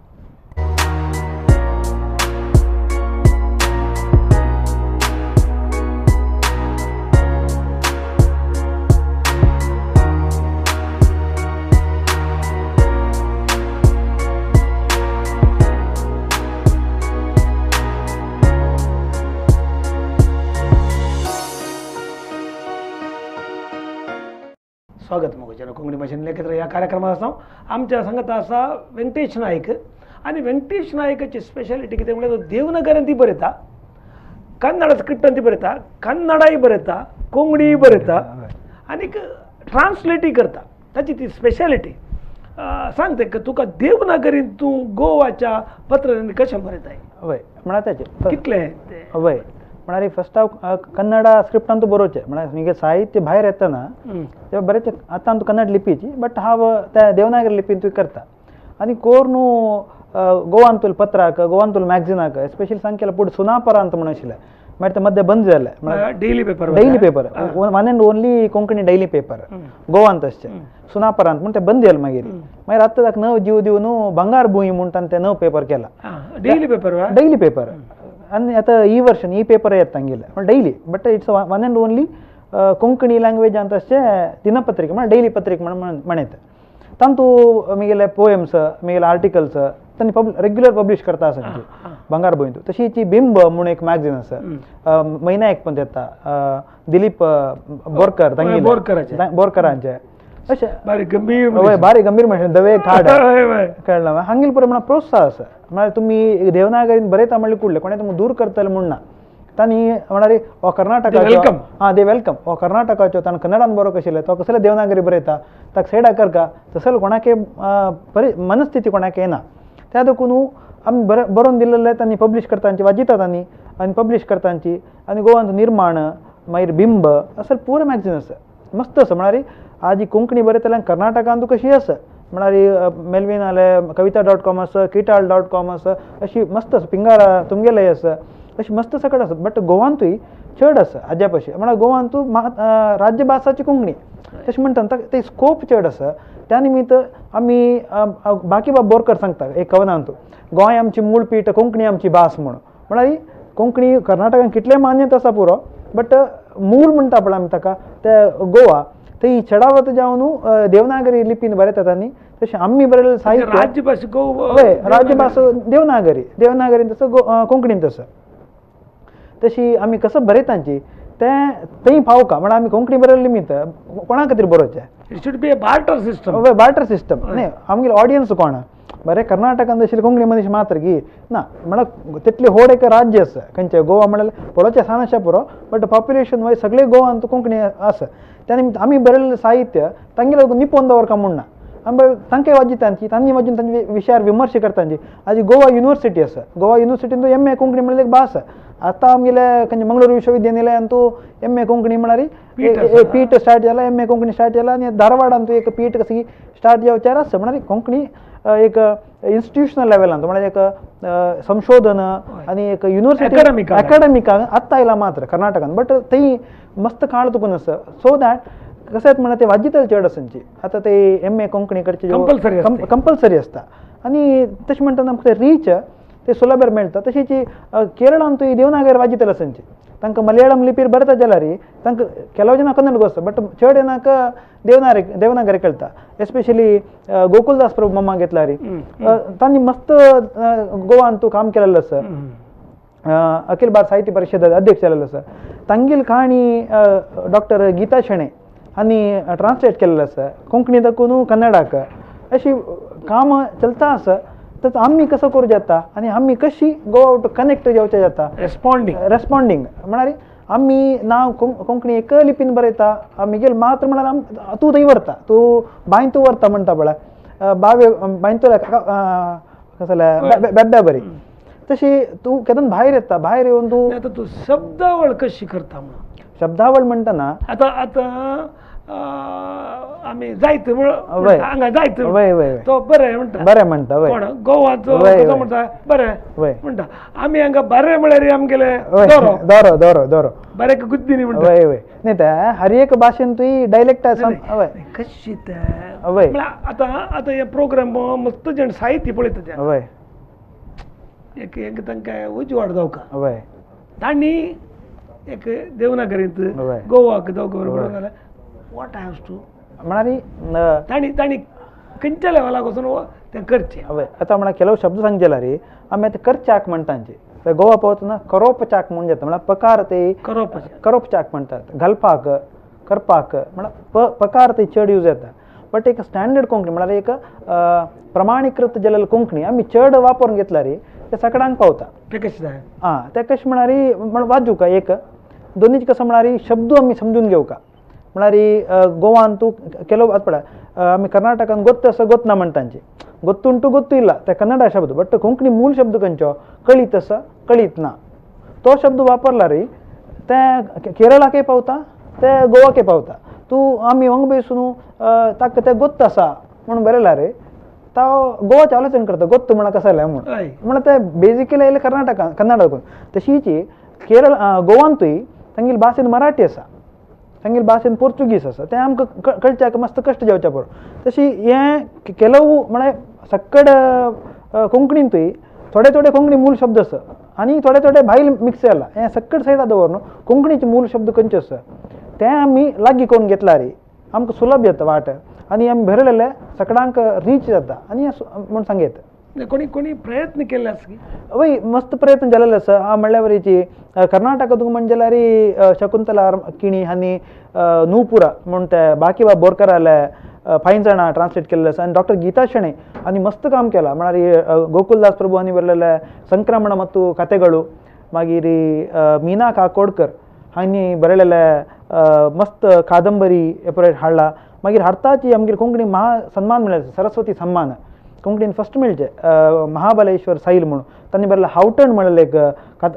Speaker 1: स्वागत मोगोचें कोंकणी भाशेन एकत्र ह्या कार्यक्रमात आसा आमच्या सांगता आसा व्यंकटेश नायक. आनी व्यंकटेश नायकाची स्पेशालिटी कितें म्हणल्यार तो देवनागरीन ती बरयता, कन्नड स्क्रिप्टान ती बरयता, कन्नडाय बरयता, कोंकणीय बरयता आनीक ट्रान्सलेटय करता. ताची ती स्पेशालिटी सांगता तुका देवनागरीन तूं गोवाच्या पत्रांनी कशें बरयताय?
Speaker 2: हय, म्हळ्यार ताचें
Speaker 1: कितलें?
Speaker 2: हय, म्हळ्यार फस्ट हांव कन्नडा स्क्रिप्टान बरोवचें, म्हळ्यार म्हगे साहित्य भायर येतना तें बरें आतां कन्नड लिपीची, बट हांव त्या देवनागरी लिपींतूय करता. आनी कोर्नू गोवांतूल पत्राक, गोवांतूल मॅगझिनाक एस्पेशली सांगकेला पुढे सुनापरांत म्हणून आशिल्लें, मागीर ते मध्य बंद जालें.
Speaker 1: Daily paper,
Speaker 2: daily paper, one and only Konkani daily paper गोवांत आसचें सुनापरांत म्हूण तें बंद जालें. मागीर मागीर आतां ताका नव जीव दिवन भांगार भूंय म्हूण ताणें तें नव पेपर केला,
Speaker 1: डेली पेपर,
Speaker 2: डेली पेपर. आनी आतां ई वर्शन ई पेपर येता तांगेलें, daily, but it's one and only Konkani लँग्वेजांत अशें दिनपत्रिका म्हळ्यार डेली पत्रिका म्हण म्हणयता. तांतू मिगेले पोएम्स मिगेले आर्टिकल्स तांणी रेग्युलर पब्लिश करता आसा भांगार भुंयतू. तशीच बिंब म्हूण एक मॅगझीन आसा, म्हयन्या एक पण येता, दिलीप बोरकर तांगेले बोरकरांचे अशें
Speaker 1: बारीक गंभीर,
Speaker 2: हय बारीक गंभीर म्हणलें दवे खाड कळ्ळें. हांगेल पुरो म्हणल्यार प्रोत्साह आसा, म्हळ्यार तुमी देवनागरीन बरयता म्हणल्यार कुडलें कोणें तुमकां दूर करतलें म्हूण ना. तांणी म्हळ्यार हो कर्नाटकाचो, आं दे welcome, हो कर्नाटकाचो ताणें कन्नडान बरोवंक आशिल्लें, तो कसले देवनागरी बरयता ताका सायडाक करका, तसले कोणाके मनस्थिती कोणाक येना. त्या देखून आमी बरोवन दिल्लें तांणी पब्लिश करतांची वाजितात तांणी आनी पब्लिश करतांची. आनी गोवांत निर्माण मागीर बिंब असले पुरो मॅगझीन आसा मस्त आसा. म्हळ्यार आजी कोंकणी बरयतल्यान कर्नाटकांत कशी आसा, म्हळ्यार मेलवीन आले कविता डॉट कॉम आसा, किटाळ डॉट कॉम आसा, अशी मस्त आसा, पिंगारा तुमगेले आसा, अशी मस्त सकट आसा. बट गोवांतूय चड आसा हाज्या पशी, म्हळ्यार गोवांतू राज्यभासाची कोंकणी तशें म्हणटा ते स्कोप चड आसा. त्या निमित्त आमी बाकीबाब बोरकर सांगता एक कवनांतू, गोंय आमची मूळ पीठ कोंकणी आमची भास म्हणून. म्हळ्यार कोंकणी कर्नाटकान कितलें मान्यता आसा पुरो, बट मूळ म्हणटा पळय आमी ताका ते गोवा ती चडावत जावन देवनागरी लिपीन बरयतात. आनी तशें आमी बरयलें साहित्य
Speaker 1: राज्यभास
Speaker 2: हय राज्यभास देवनागरी, देवनागरीन तसो कोंकणीन तसो तशी आमी कसो बरयतांची तें थंय पावका. म्हळ्यार आमी कोंकणी बरयले निमित्त कोणा खातीर बरोवचें,
Speaker 1: it should be a barter system.
Speaker 2: हय बार्टर सिस्टम न्ही, आमगेले ऑडियन्स कोण बरें कर्नाटकांत आशिल्ले कोंकणी मनीस मात्र की ना, म्हळ्यार तितलें व्हड एक राज्य आसा खंयचें गोवा म्हळ्यार पळोवचें सान आसा पुरो, बट पॉप्युलेशन वायज सगळे गोवांत कोंकणी आसा. त्या निमित्त आमी बरयल्लें साहित्य तांगेले निपोवन दवरका म्हूण ना, आमी तांकां वाजितांची तांणी वाजून तांचे विशयार विमर्श करतांची. आजी गोवा युनिवर्सिटी आसा, गोवा युनिवर्सिटीन एम ए कोंकणी म्हणल्यार एक भास आसा. आतां आमगेले खंयचे मंगळूर विश्वविद्यालयांतू एम ए कोंकणी म्हळ्यार पीठ स्टार्ट जाला, एम ए कोंकणी स्टार्ट जाला. आनी धारवाडांतू एक पीठ कशी स्टार्ट जावच्यार आसा. म्हळ्यार कोंकणी एक इन्स्टिट्युशनल लेवलांत म्हळ्यार एक संशोधन आनी एक युनिवर्सिटी अकॅडमिकान आत्तां आयला मात्र कर्नाटकान, बट थंय मस्त काळ तुकून आसा. सो that कशें म्हणल्यार ते वाजितले चड आसा. आतां ते एम ए कोंकणी करचे कंपल्सरी आसता. आनी तशें म्हणटना आमकां रीच ते सुलभेर मेळटा. तशीच केरळांतूय देवनागरी वाजितले आसा. तांकां मलयाळम लिपीर बरयता जाल्यार तांकां ಕೆಲವು ಜನ ಕನ್ನಡ ಗೊತ್ತ, बट चड येनाक देवनागरी देवनागरी कळटा. एस्पेशली गोकुलदास प्रभू मम्मा घेतला रे तांणी मस्त गोवांतू काम केलेलं आसा. अखिल भारत साहित्य परिषद अध्यक्ष जालेलो आसा. तांगेली काणी डॉक्टर गीता शेणे हांणी ट्रान्सलेट केलेलं आसा कोंकणी दाखोवन कन्नडाक. अशी काम चलता आसा. तर आमी कसो करूं जाता आनी आमी कशी गोवा टू कनेक्ट जावचें जाता,
Speaker 1: रेस्पॉन्डिंग
Speaker 2: रेस्पॉन्डिंग म्हळ्यार आमी ना कोंकणी एक लिपीन बरयता मिगेल मात्र म्हळ्यार तूं थंय व्हरता, तूं बांयतू व्हरता म्हणटा पळय बावे बांयतू कसले बेब्या बरी तशी तूं केन्ना भायर येता, भायर येवन तूं
Speaker 1: आतां तूं शब्दावळ कशी करता म्हणून.
Speaker 2: शब्दावळ म्हणटना
Speaker 1: आतां आतां आमी जायत हांगा जायत तो बरें म्हणटा,
Speaker 2: बरें म्हणटा,
Speaker 1: कोण गोवाचो कसो म्हणटा बरें म्हणटा, आमी हांगा बरें म्हळ्यार आमगेले दोरो
Speaker 2: दोरो दोरो दोरो
Speaker 1: बरें गुद्दीनी म्हणटा.
Speaker 2: वय वय न्ही ते हर एक भाशेन तुय डायलेक्ट आसा. वय
Speaker 1: कशी ते वय आतां आतां हे प्रोग्राम मस्त जण साहित्य पळयता ते
Speaker 2: वय
Speaker 1: एक एक तांकां उजवाड जावका
Speaker 2: वय
Speaker 1: तांणी एक देवनागरींत गोवाक जावका बरोबर जाल्यार what have to
Speaker 2: म्हळ्यार
Speaker 1: तांणी तांणी खंयच्या लेवलाक वचून तें करचें.
Speaker 2: हय आतां म्हळ्यार ಕೆಲವು शब्द सांगचे जाल्यार आमी आतां करचाक म्हणटा ते गोवा पावतना करोपचाक म्हूण जाता, म्हळ्यार पकार ते करोपचाक म्हणटात, घालपाक करपाक म्हळ्यार पकार ते चड यूज जाता. बट एक स्टँडर्ड कोंकणी म्हळ्यार एक प्रमाणीकृत जाल्लेली कोंकणी आमी चड वापरून घेतल्यार ते सगळ्यांक पावता.
Speaker 1: तें कशें जाय
Speaker 2: आं तें कशें म्हळ्यार म्हण वाजूका एक दोनीच कसो म्हळ्यार शब्द आमी समजून घेवका. म्हळ्यार गोवान तूं ಕೆಲವು ಅದು ಪಡ आमी कर्नाटकान ಗೊತ್ತು आसा ಗೊತ್ತು ना म्हणटांची ಗೊತ್ತುಂಟು ಗೊತ್ತು ಇಲ್ಲ ते कन्नड शब्द, बट कोंकणी मूळ शब्द खंयचो कळीत आसा कळीत ना तो शब्द वापरला रे ते केरळाकय पावता ते गोवाकय पावता. तूं आमी हांगा बेसून ताका तें गोत्त आसा म्हणून बरयला रे तो गोवाचें आलोचन करता गोत्त म्हणून कसो आयलें म्हणून, म्हणून ते बेजिकली आयले कर्नाटकान कन्नडाकून. तशीच केरळ गोवांतूय तांगेली भाशेन मराठी आसा, तांगेली भाशेन पोर्तुगीज आसा, तें आमकां कळच्याक मस्त कश्ट जावचे पडो. तशी हें ಕೆಲವು म्हळ्यार सक्कड कोंकणींतूय थोडे थोडे कोंकणी मूळ शब्द आसा आनी थोडे थोडे भायल मिक्स जाला, हें सक्कड सायडा दवर न्हू कोंकणीचे मूळ शब्द खंयचे आसा तें आमी लागीं करून घेतला रे आमकां सुलभ जाता वाट आनी आमी बरयलेले सगळ्यांक रीच जाता आनी म्हूण सांगयत.
Speaker 1: कोणी कोणी प्रयत्न केल्ले आसा की
Speaker 2: वय मस्त प्रयत्न जालेले आसा. हांव म्हणल्यार वरीची कर्नाटका तुका म्हणजें जाल्यार शकुंतला किणी आनी नूपुरा म्हूण ते बाकीबाब बोरकराले फायन जाणां ट्रान्सलेट केल्ले आसा. आनी डॉक्टर गीता शेणै आनी मस्त काम केलां. म्हळ्यार गोकुलदास प्रभु हांणी बरयलेले संक्रमण ಮತ್ತು ಕಥೆಗಳು, मागीर मीना काकोडकर हांणी बरयलेले मस्त कादंबरी हाडला. मागीर हाडताची आमगेर कोंकणी महा सन्मान मेळ्ळें, सरस्वती सन्मान कोंकणीन फस्ट मेळचें महाबलेश्वर सैल म्हणून तांणी बरयलें हावटण म्हणलें एक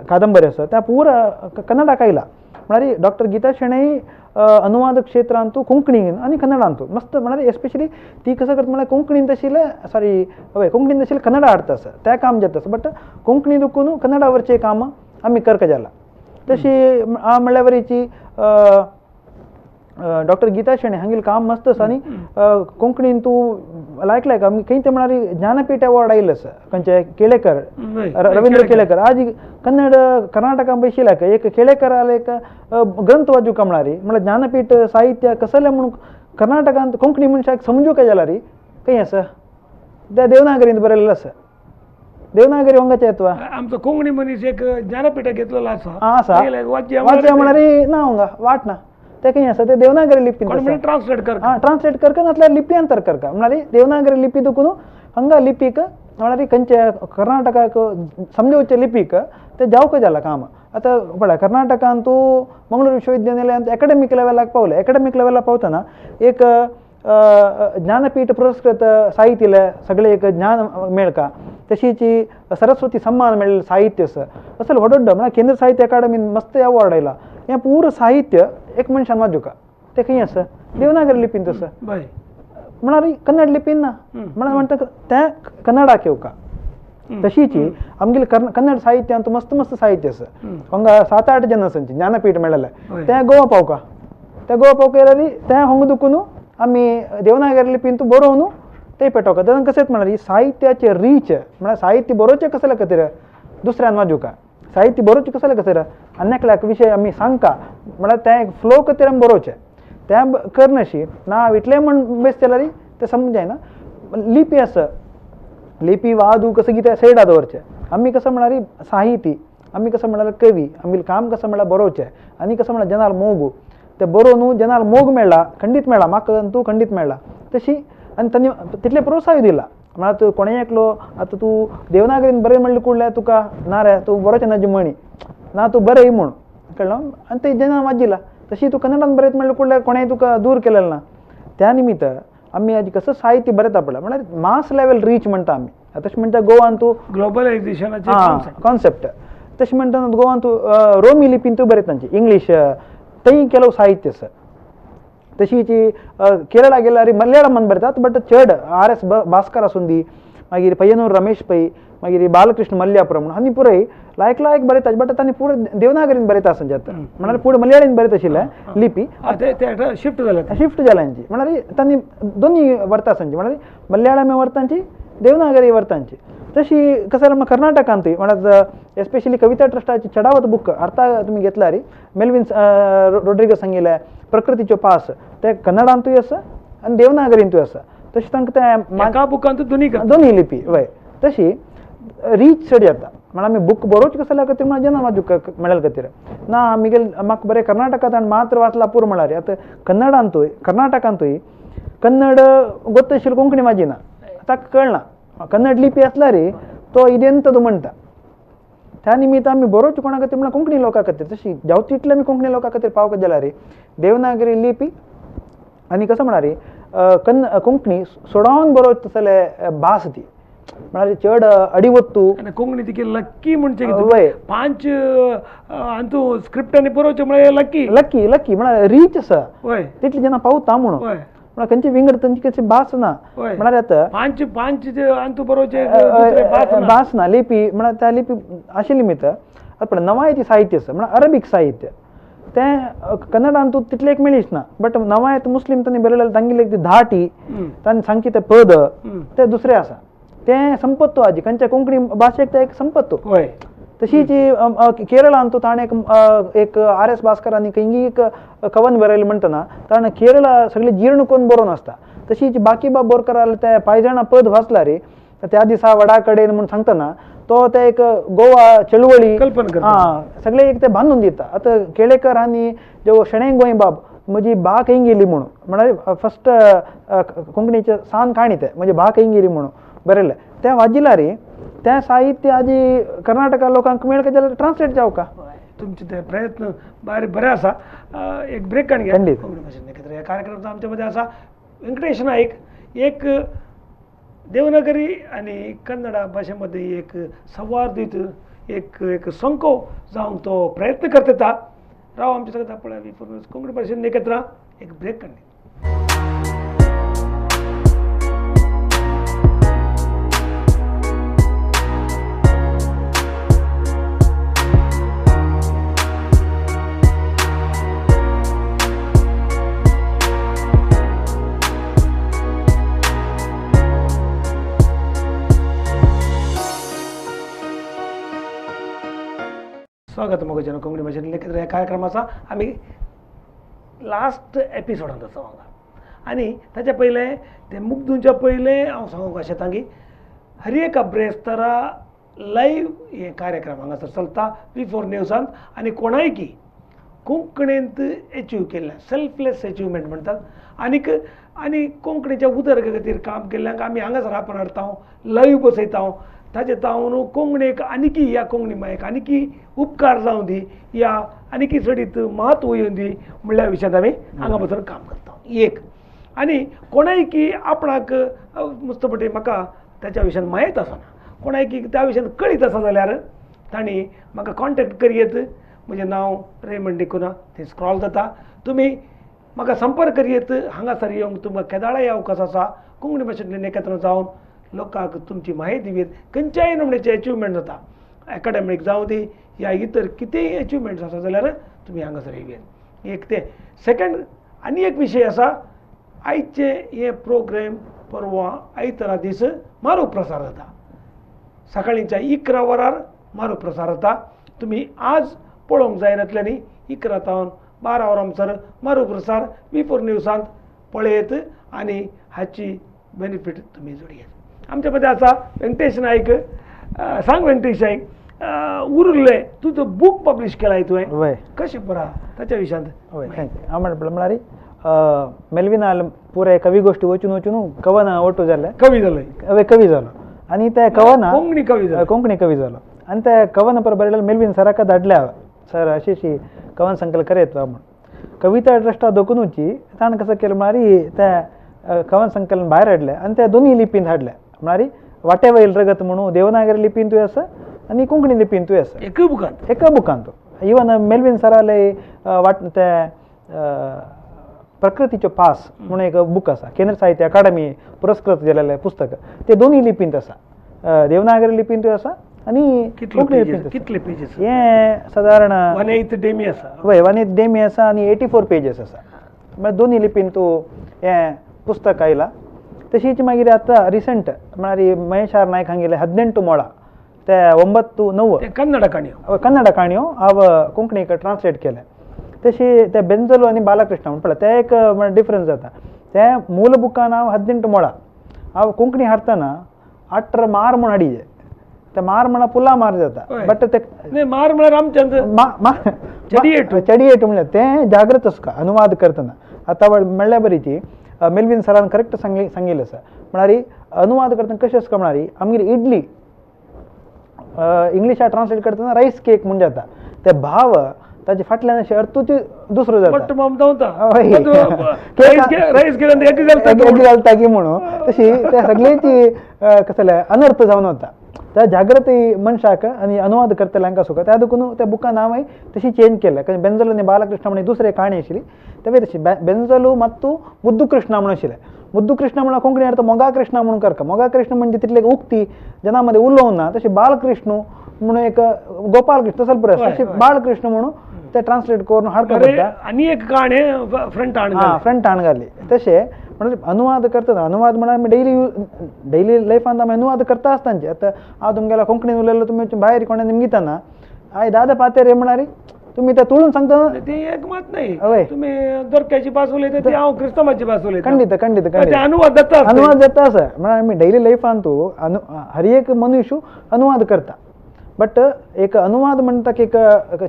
Speaker 2: कादंबरी आसा त्या पुरा कन्नडाक आयला. म्हळ्यार डॉक्टर गीता शेणै अनुवाद क्षेत्रांतू कोंकणीन आनी कन्नडांतू मस्त, म्हळ्यार एस्पेशली ती कसं करता म्हळ्यार कोंकणीन तशिल्लें सॉरी हय कोंकणीन तशिल्लें कन्नडा हाडटा आसा तें काम जाता आसा, बट कोंकणी दुखून कन्नडा वरचें काम आमी करका जाला. तशी म्हणल्यार वरीची डॉक्टर गीता शेणै हांगेलें काम मस्त आसा. आनी कोंकणीन तूं लायक लायक आमी खंय तें म्हळ्यार ज्ञानपीठ अवॉर्ड आयिल्लें आसा खंयचे केळेकर, रवींद्र केळेकर. आज कन्नड कर्नाटका बशिल्ल्याक एक केळेकराले एक ग्रंथ वाचूंक म्हळ्यार म्हळ्यार ज्ञानपीठ साहित्य कसलें म्हणून कर्नाटकांत कोंकणी मनशाक समजूंक जाल्यार खंय आसा ते देवनागरींत बरयलेलें आसा. देवनागरी हांगाचें येता
Speaker 1: आमचो कोंकणी मनीस एक ज्ञानपीठ घेतलेलो आसा
Speaker 2: आसा वाचया म्हळ्यार ना हांगा वाट ना ते खंय आसा ते देवनागरी लिपीन
Speaker 1: ट्रान्सलेट कर,
Speaker 2: आं ट्रान्सलेट करका नासल्यार लिप्यांतर करका. म्हळ्यार देवनागरी लिपी दुखून हांगा लिपीक म्हळ्यार खंयचे कर्नाटकाक समजोवचे लिपीक ते जावंक जाला काम. आतां पळय कर्नाटकांत तूं मंगळूर विश्वविद्यालयांत एकाडेमीक लेवलाक पावले, एकाडेमीक लेवलाक पावतना एक ज्ञानपीठ पुरस्कृत साहित्य सगळें एक ज्ञान मेळका, तशीच सरस्वती सन्मान मेळिल्लें साहित्य आसा असले व्हड व्हड म्हळ्यार केंद्र साहित्य अकादमीन मस्त अवॉर्ड आयला. हें पूर्ण साहित्य एक मनशान वाजूका तें खंय आसा देवनागरी लिपीन आसा, म्हळ्यार कन्नड लिपीन ना, म्हळ्यार म्हणटा तें कन्नडाक येवका. तशीच आमगेले कन्नड साहित्यांत मस्त मस्त साहित्य आसा. हांगा 7-8 जन आसा ज्ञानपीठ मेळ्ळें तें गोवा पावका, तें गोवा पावका जाल्यार तें हांगा दुखून आमी देवनागरी लिपीन तूं बरोवन तें पेटोवका. तेन्ना कशें म्हळ्यार साहित्याचें रीच म्हळ्यार साहित्य बरोवचें कसले खातीर दुसऱ्यान वाजूका, साहित्य बरोवचें कसले खातीर आनी विशय आमी सांगका म्हळ्यार तें फ्लो खातीर आमी बरोवचें तें करनाशी ना इतलें म्हण बेस जाल्यार तें समज जायना. लिपी आसा लिपी वादू कसं कितें सायडा दवरचें. आमी कसं म्हळ्यार साहिती, आमी कसं म्हळ्यार कवी, आमगेलें काम कसं म्हळ्यार बरोवचें आनी कसं म्हळ्यार जनाल मोगू तें बरोवन जनाल मोग मेळ्ळा खंडीत मेळ्ळा म्हाका तूं खंडीत मेळ्ळा तशी आनी तांणी तितलें प्रोत्साहन दिलां. म्हळ्यार तूं कोणें एकलो आतां तूं देवनागरीन बरें म्हणलें कुडलें तुका ना रे तूं बरोवचें ना म्हणी ना तूं बरय म्हूण कळ्ळें आनी तें जेन्ना वाजिला तशी तूं कन्नडान बरयत म्हणलें कुडल्यार कोणें तुका दूर केलेलें ना. त्या निमित्त आमी आज कसं साहित्य बरयता पळय म्हळ्यार मास लेवल रीच म्हणटा आमी. तशें म्हणटा गोवान तूं
Speaker 1: ग्लोबलायझेशनाचें
Speaker 2: कॉन्सेप्ट तशें म्हणटा गोवान तूं रोमी लिपीन तूं बरयता इंग्लीश थंय ಕೆಲವು साहित्य आसा. तशीच केरळा गेल्यार मलयाळमान बरयतात बट चड आर एस भास्कर आसूं दी, मागीर पय्यनूर रमेश पै, मागीर बालकृष्ण मल्यापुरम म्हणून आनी पुराय लायक लायक बरयतात बट तांणी पुरो देवनागरीन बरयता आसूं जाता म्हळ्यार पुरो मलयाळीन बरयत आशिल्लें लिपी
Speaker 1: शिफ्ट जालें,
Speaker 2: शिफ्ट जालें हांची म्हळ्यार तांणी दोनी व्हरता आसूं म्हळ्यार मलयाळम व्हरतांची देवनागरी व्हरतांची. तशी कसं जाल्यार कर्नाटकांतूय म्हळ्यार एस्पेशली कविता ट्रस्टाची चडावत बूक अर्था तुमी घेतल्यार मेल्विन रोड्रिगस सांगिल्लें प्रकृतीच्यो पास ते कन्नडांतूय आसा आनी देवनागरींतूय आसा. तशें तांकां तें
Speaker 1: एका बुकांत दोनी
Speaker 2: दोनी लिपी वय तशी रीच चड जाता. म्हळ्यार आमी बूक बरोवचें कसल्या खातीर म्हळ्यार जना वाजूंक मेळ्ळे खातीर ना आमगेले म्हाका बरें कर्नाटकांत आनी मात्र वाचला पुरो म्हळ्यार आतां कन्नडांतूय कर्नाटकांतूय कन्नड गोत्त कोंकणी वाजिना ताका कळना कन्नड लिपी आसल्यार तो इदेंत म्हणटा. त्या निमित्त आमी बरोवचें कोणा खातीर म्हळ्यार कोंकणी लोकां खातीर तशी जावं तितलें आमी कोंकणी लोकां खातीर पावपाक जाल्यार देवनागरी लिपी आनी कसं म्हळ्यार कोंकणी सोडावन बरोवचें तसले भास ती म्हळ्यार चड अडिवत्तू
Speaker 1: आनी कोंकणी तिकी लक्की म्हणचें वय पांच अंतू स्क्रिप्टांनी बरोवचें म्हळ्यार लक्की
Speaker 2: लक्की लक्की म्हळ्यार रीच आसा
Speaker 1: वय
Speaker 2: तितली जेन्ना पावता म्हणून म्हळ्यार खंयची विंगड तांची खंयची भास ना म्हळ्यार आतां
Speaker 1: पांच पांच अंतू बरोवचें
Speaker 2: भास ना लिपी म्हळ्यार त्या लिपी आशिल्ली निमित्त पण नवायती साहित्य आसा म्हळ्यार अरबीक साहित्य तें कन्नडांत तितलें एक मेळीच ना बट नवायत मुस्लीम तांणी बरयलें तांगेली ती धाटी तांणी सांगची ते पद ते दुसरें आसा तें संपत्तो आजी खंयच्या कोंकणी भाशेक तें एक संपत्तो
Speaker 1: वय.
Speaker 2: तशीच केरळांतू ताणें एक आर एस भास्करांनी खंयी एक कवन बरयलें म्हणटना ताणें केरळा सगळें जीर्ण करून बरोवन आसता. तशीच बाकीबाब बोरकराले ते पांयजणा पद वाचला रे त्या दिसा वडा कडेन म्हूण सांगतना तो ते एक गोवा चळवळी
Speaker 1: कल्पना
Speaker 2: आं सगळे एक ते बांदून दिता. आतां केळेकर आनी जो शणै गोंयबाब म्हजी बा खंय गेली म्हणून म्हळ्यार फस्ट कोंकणीचे सान काणी ते म्हजी बा खंय गेली म्हणून बरयलें तें वाजिला रे तें साहित्य आजी कर्नाटका लोकांक मेळका जाल्यार ट्रान्सलेट जावका.
Speaker 1: तुमचे ते प्रयत्न बारी बरे आसा. एक ब्रेक काणी
Speaker 2: खंडीत.
Speaker 1: कोंकणी भाशेन एकत्र ह्या कार्यक्रमाचो आमच्या मदें आसा व्यंकटेश नायक. एक देवनागरी आनी कन्नडा भाशे मदें एक संवाद एक एक संको जावंक तो प्रयत्न करता. राव आमच्या सगळ्या पळय कोंकणी भाशेन एकत्र एक ब्रेक काडली. स्वागत मोगजन कोंकणी भाशेन लेखित ह्या कार्यक्रमाचा आमी लास्ट एपिसोडांत आसा हांगा. आनी ताच्या पयलें ते मुग्दूंच्या पयलें हांव सांगूंक आशेतां की हर एका ब्रेस्तारा लायव्ह हे कार्यक्रम हांगासर चलता V4 न्यूजांत. आनी कोणायकी कोंकणींत एचीव केल्ल्या सेल्फलेस एचिवमेंट म्हणटात आनीक आनी कोंकणीच्या उदरगती खातीर काम केल्ल्यांक आमी हांगासर आपण हाडटा लायव्ह बसयता. ताचे तावन कोंकणीक आनीकी ह्या कोंकणी मायक आनीकी उपकार जावं दी या आनीकी चडीत म्हत्व येवं दी म्हणल्या विशयांत आमी हांगा बसून काम करता. एक आनी कोणायकी आपणाक मुस्तपटी म्हाका ताच्या विशयान म्हायत आसना कोणायकी त्या विशयान कळीत आसा जाल्यार तांणी म्हाका कॉन्टेक्ट करयेत. म्हजें नांव रेमंड डिकुना थंय स्क्रॉल जाता. तुमी म्हाका संपर्क करयेत. हांगासर येवंक तुमकां केदाळाय अवकाश आसा. कोंकणी भाशेंतल्यान एकत्र जावन लोकांक तुमची म्हायती दिवयेत. खंयच्याय नमणेचे एचिवमेंट जाता एकाडेमीक जावं दी या इतर कितेंय एचिवमेंट्स आसा जाल्यार तुमी हांगासर येवयेत. एक तें सेकंड आनी एक विशय आसा आयचे हे प्रोग्राम परवां आयतारा दीस मारू प्रसार जाता. सकाळींच्या 11 वरार मारू प्रसार जाता. तुमी आज पळोवंक जायनातल्यांनी 11 तावन 12 वरां सर मारू प्रसार V4 न्यूजांत पळयत आनी हाची बेनिफीट तुमी जोडयेत. आमच्या मदें आसा व्यंकटेश नायक. सांग व्यंकटेश नायक, उरले तुजो बूक पब्लिश केलाय तुवें कशें बरा ताच्या विशयांत?
Speaker 2: हय thank you. हांव म्हणटा म्हळ्यार मेल्विनाल पुराय कवी गोश्टी वचून वचून कवन ओटो जाले
Speaker 1: कवी जाले
Speaker 2: हय कवी जालो आनी ते कवना
Speaker 1: कोंकणी कवी जालो
Speaker 2: कोंकणी कवी जालो आनी ते कवन पर बरयलें मेल्विन सराक धाडले हांवें सर अशी अशी कवन संकलन करयत म्हूण. कविता द्रश्टा दोकुनूची ताणें कसो केलें म्हळ्यार ते कवन संकलन भायर हाडलें आनी ते दोनूय लिपींत हाडलें म्हळ्यार वाटे वयल रगत म्हणून देवनागरी लिपींतूय आसा आनी कोंकणी लिपींतूय आसा
Speaker 1: एका बुकांत
Speaker 2: एका बुकांत. इवन मेल्विन सराले वाट ते प्रकृतीच्यो पास म्हणून एक बूक आसा केंद्र साहित्य अकादमी पुरस्कृत जालेलें पुस्तक ते दोनूय लिपींत आसा देवनागरी लिपींतूय आसा आनी कोंकणी लिपींत.
Speaker 1: कितले पेजीस
Speaker 2: हे सादारण
Speaker 1: 1/8 डेमी आसा.
Speaker 2: हय 1/8 डेमी आसा आनी 84 पेजीस आसा. म्हळ्यार दोनूय लिपींत हें पुस्तक आयलां. तशीच मागीर आतां रिसंट म्हळ्यार महेश आर नायक हांगेले 18 ಮೊಳ ते 9 9
Speaker 1: कन्नड काणयो
Speaker 2: कन्नड काणयो हांव कोंकणीक ट्रान्सलेट केले. तशी ते बेंजलो आनी बालकृष्ण म्हण पळय ते एक डिफरन्स जाता. ते मूल बुकान हांव 18 ಮೊಳ हांव कोंकणी हाडटना 18 मार म्हूण हाडिजे ते मार म्हणल्यार पुला मार जाता बट ते
Speaker 1: मार म्हळ्यार आमच्या
Speaker 2: चडियेट म्हणल्यार तें जागृत आसता अनुवाद करतना. आतां म्हणल्या बरी ती मेल्विन सरान करेक्ट सांगिल्लें आसा म्हळ्यार अनुवाद करतना कशें आसता म्हळ्यार आमगेर इडली इंग्लिशाक ट्रान्सलेट करतना रायस केक म्हूण जाता ते भाव ताजे फाटल्यान अशें अर्थूच दुसरो जाता घालता की म्हणून तशी त्या सगळ्यांची कसले अनर्थ जावन वता. त्या जागृती मनशाक आनी अनुवाद करतल्यांक सुद्दां त्या देखून त्या बुका नांवय तशी चेंज केलें. कारण बेंजलो आनी बालकृष्ण म्हणून दुसरे काणी आशिल्ली तेवूय तशी बेंजलो मात्तू मुद्दू कृष्णा म्हणून आशिल्लें. मुद्दू कृष्णा म्हणल्यार कोंकणी अर्थ मोगा कृष्णा म्हणून करका मोगा कृष्ण म्हणजे तितले उक्ती जना मध्ये उलोवंक ना. तशें बालकृष्ण म्हणून एक गोपाल कृष्ण तसो पुरो तशें बाळकृष्ण म्हणून ते ट्रान्सलेट करून हाडका पडटा.
Speaker 1: आनी एक काणी फ्रंट हाण
Speaker 2: फ्रंट हाण घाली. तशें म्हणजे अनुवाद करता, अनुवाद म्हळ्यार आमी डेली डेली लायफान आमी अनुवाद करता आसतांचे. आतां हांव तुमगेल्या कोंकणीन उलयलो, तुमी भायर कोणा निमगितना हांवें दादा पातेर म्हळ्यार तुमी ते तुळून सांगता
Speaker 1: ते एक मात नाही, तुमी दोरक्याची भास उलयता ती हांव क्रिस्तांवाची भास उलयता.
Speaker 2: खंडित खंडित खंडित
Speaker 1: अनुवाद जाता,
Speaker 2: अनुवाद जाता आसा. म्हळ्यार आमी डेली लायफान तूं हर एक मनुष्य अनुवाद करता. बट एक अनुवाद म्हणटा की एक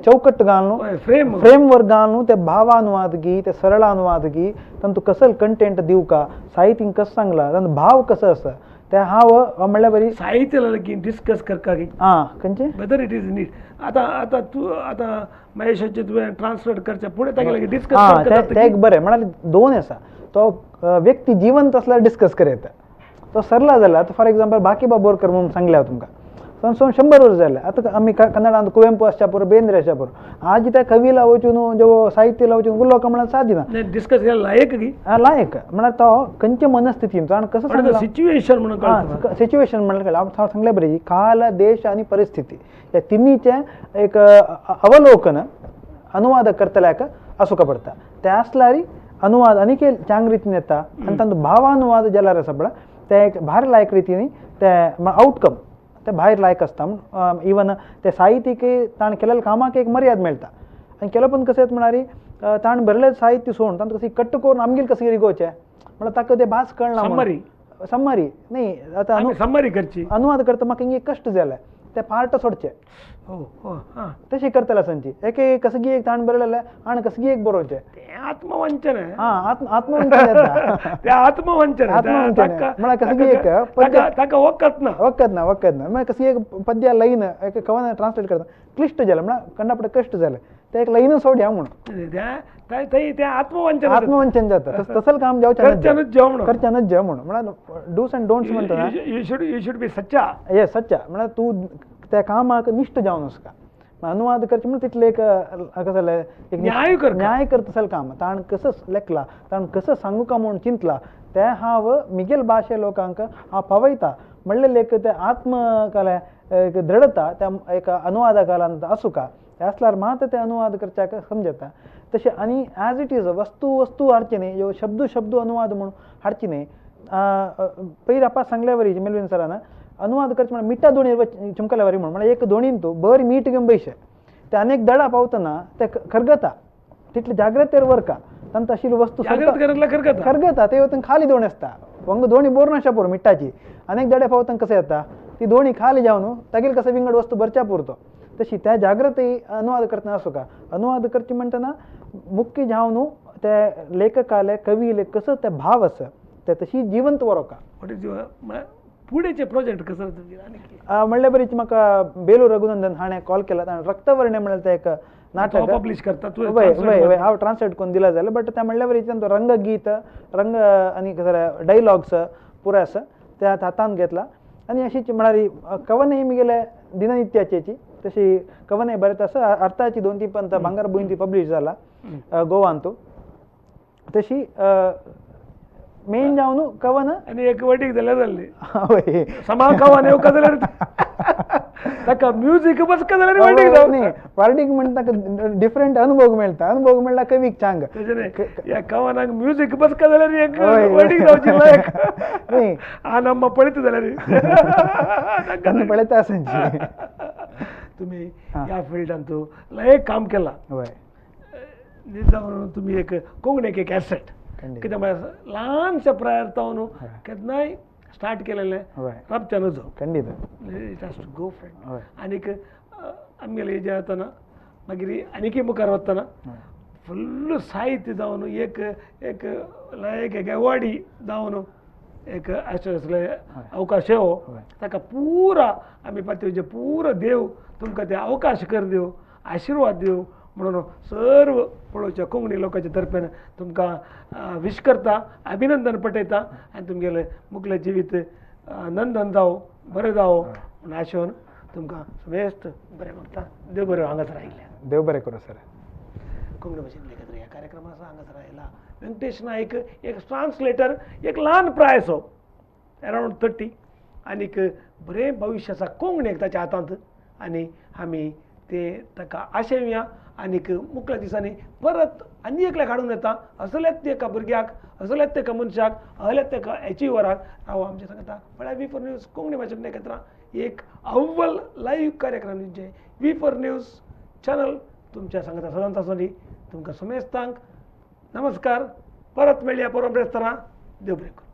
Speaker 2: चौकट घालून
Speaker 1: फ्रेम
Speaker 2: फ्रेमवर्क घालून ते भावानुवाद गी ते सरळ अनुवाद गी तांतू कसल कंटेंट दिवका, साहित्य कसं सांगला, तांचो भाव कसो आसा ते हांव म्हणल्यार बरी
Speaker 1: साहित्य लागीं डिस्कस करता की
Speaker 2: आं खंयचें
Speaker 1: वेदर it is need. आतां आतां तूं आतां महेशाचे तुवें ट्रान्सलेट करचें फुडें तागे लागीं डिस्कस
Speaker 2: करता तें एक बरें. म्हळ्यार दोन आसा, तो व्यक्ती जिवंत आसल्यार डिस्कस कर येता, तो सरला जाल्यार आतां फॉर एग्जाम्पल बाकीबाब बोरकर म्हणून सांगलें हांव तुमकां, सोन 100 वर्स जालें. आतां आमी कन्नडांत कुवेंपू आसच्या पुरो, बेंद्रे आसच्या पुरो, आज त्या कवीला वचून जो साहित्यला वचून उलोवप म्हळ्यार सादी ना,
Speaker 1: डिस्कस केल्यार लायक गी
Speaker 2: लायक म्हळ्यार तो खंयचे मनस्थितीन तो आनी कसो
Speaker 1: सिच्युएशन म्हणून
Speaker 2: सिच्युएशन म्हणल्यार कळ्ळें. हांव सांगलें बरें, काल देश आनी परिस्थिती ह्या तिन्हीचें एक अवलोकन अनुवाद करतल्याक आसूंक पडटा. तें आसल्यार अनुवाद आनीक चांग रितीन येता आनी तांचो भावानुवाद जाल्यार आसा पळय तें एक भायर लायक रितीन तें आवटकम ते भायर लायक आसता. इवन ते साहित्यिक ताणें केलेल्या कामाक एक मर्याद मेळटा. आनी केलो पण कशें म्हळ्यार ताणें बरयलें साहित्य सोडून तांकां कशी कट्ट करून आमगेर कशें रिगोवचें म्हळ्यार ताका ते भास कळना.
Speaker 1: समरी
Speaker 2: समरी न्ही आतां
Speaker 1: समरी करची
Speaker 2: अनुवाद करता म्हाका हिंगा कश्ट जाले ते पार्ट सोडचे तशें करतले आसची एक कसगी एक ताणें बरयलें आनी कसगी एक बरोवचें
Speaker 1: आत्मवंचन.
Speaker 2: हां आत्मवंचन येता
Speaker 1: ते आत्मवंचन
Speaker 2: आत्मवंचन म्हळ्यार कसगी एक
Speaker 1: ताका वखत ना
Speaker 2: वखत ना वखत ना म्हळ्यार कसगी एक पद्या लायन एक कवन ट्रान्सलेट करता क्लिश्ट जालें म्हळ्यार कंडापडे कश्ट जालें ते एक लायन सोडया म्हणून
Speaker 1: ते आत्मवंचन
Speaker 2: आत्मवंचन जाता. तसलें काम जावचें करच्यानच जेव म्हणून म्हळ्यार डूस अँड डोंट्स म्हणटा
Speaker 1: you should you should be सच्चा.
Speaker 2: येस सच्चा म्हळ्यार तूं त्या कामाक निश्ठ जावन आसता. अनुवाद करचें म्हणल्यार तितलें एक कशें जालें एक
Speaker 1: न्याय कर
Speaker 2: न्याय करता तसलें काम ताणें कसो लेखला, ताणें कसो सांगू का म्हूण चिंतला तें हांव मिगेल भाशे लोकांक हांव पावयता म्हणलें एक तें आत्मकला एक दृढता त्या एका अनुवादा कालांत आसूका तें आसल्यार मात तें अनुवाद करच्याक समजता. तशें आनी एज it is वस्तू वस्तू हाडची न्ही, ह्यो शब्द शब्द अनुवाद म्हणून हाडची न्ही. पयलीं आपा सांगल्या वरी मेलवीन सरान अनुवाद करचें म्हळ्यार मिठा दोणी चिमकल्या वरी म्हणून म्हळ्यार एक दोणीन तूं बरी मीठ घेवन बैशे ते अनेक दडा पावतना ते खरगता तितले जाग्रतेर वरका तांकां आशिल्ली वस्तू खरगता ते वतन खाली दोणी आसता वंग दोणी बोर नाशा पुरो मिठाची अनेक दडे पावतना कशें येता ती दोणी खाली जावन तागेली कसं विंगड वस्तू भरच्या पुरतो. तशी त्या जाग्रती अनुवाद करतना आसूका. अनुवाद करचे म्हणटना मुख्य जावन ते लेखकाले कवीले कसो ते भाव आसा ते तशी जिवंत वरोका.
Speaker 1: पुणेचे प्रोजेक्ट कसं
Speaker 2: म्हणल्यार बरीच म्हाका बेलू रघुनंदन हाणें कॉल केला, ताणें रक्तवर्णे म्हणल्यार तें एक नाटक
Speaker 1: पब्लिश करता
Speaker 2: वय वय वय हांव ट्रान्सलेट करून दिला जाल्यार बट तें म्हणल्यार बरीच तो रंगगीत रंग आनी कसलें डायलॉग्स पुराय आसा ते हातांत घेतला. आनी अशीच म्हळ्यार कवनय मिगेले दिननित्याचेची तशी कवनय बरें आसा. अर्थाची 2-3 पंत भांगर भूंय ती पब्लिश जाला गोवांतू. तशी मेन जावन कवन
Speaker 1: आनी एक वटीक जाल्यार जाल्ली हय समा कवन येवका जाल्यार ताका म्युजीक बसका जाल्यार वटीक जावन
Speaker 2: न्ही वार्डीक म्हण ताका डिफरंट अनुभव मेळटा, अनुभव मेळटा कवीक चांग
Speaker 1: तशें न्ही ह्या कवनाक म्युजीक बसका जाल्यार एक वटीक जावची लायक
Speaker 2: न्ही
Speaker 1: आनम्मा पळयता जाल्यार
Speaker 2: ताका पळयता आसची.
Speaker 1: तुमी ह्या फिल्डान तूं एक काम केलां
Speaker 2: हय
Speaker 1: जावन तुमी एक कोंकणीक एक एसेट कित्याक म्हळ्यार ल्हानशा प्रायर जावन केन्नाय स्टार्ट केलेलें राबच्या नजो
Speaker 2: खंडीत
Speaker 1: it has to go friend. आनीक आमगेले हेजें जातना मागीर आनीकय मुखार वतना फुल्ल साहित्य जावन एक एक लायक एक एवॉर्डी जावन एक आसले अवकाश हो ताका पुरा आमी पातयेचे पुरा देव तुमकां ते अवकाश कर दिवं, आशिर्वाद दिवं म्हणून सर्व पळोवच्या कोंकणी लोकांच्या तर्फेन तुमकां विश करता, अभिनंदन पटयता आनी तुमगेलें मुखलें जिवीत नंदन जावं, बरें जावं म्हूण आशेवन तुमकां समेस्त बरें मागता. देव बरें हांगासर आयिल्लें.
Speaker 2: देव बरें करूं सर.
Speaker 1: कोंकणी भाशेन लेखक ह्या कार्यक्रमाचो हांगासर आयला वेंकटेश नायक एक ट्रान्सलेटर, एक ल्हान प्रायसो अरावंड 30 आनीक बरें भविश्य आसा कोंकणीक ताच्या हातांत आनी आमी ते ताका आशेवया आनीक मुखल्या दिसांनी परत आनी एकल्याक हाडून येता असल्याच एका भुरग्याक, असल्याच एका मनशाक, असल्याच एका एचिवराक. हांव आमच्या सांगता पळय V4 news Konkani भाशेन एकत्र एक अव्वल लायव्ह कार्यक्रम जे V4 news channel तुमच्या सांगता सदांच आसतली. तुमकां समेस्तांक नमस्कार. परत मेळया परत बेस्ताना. देव बरें करूं.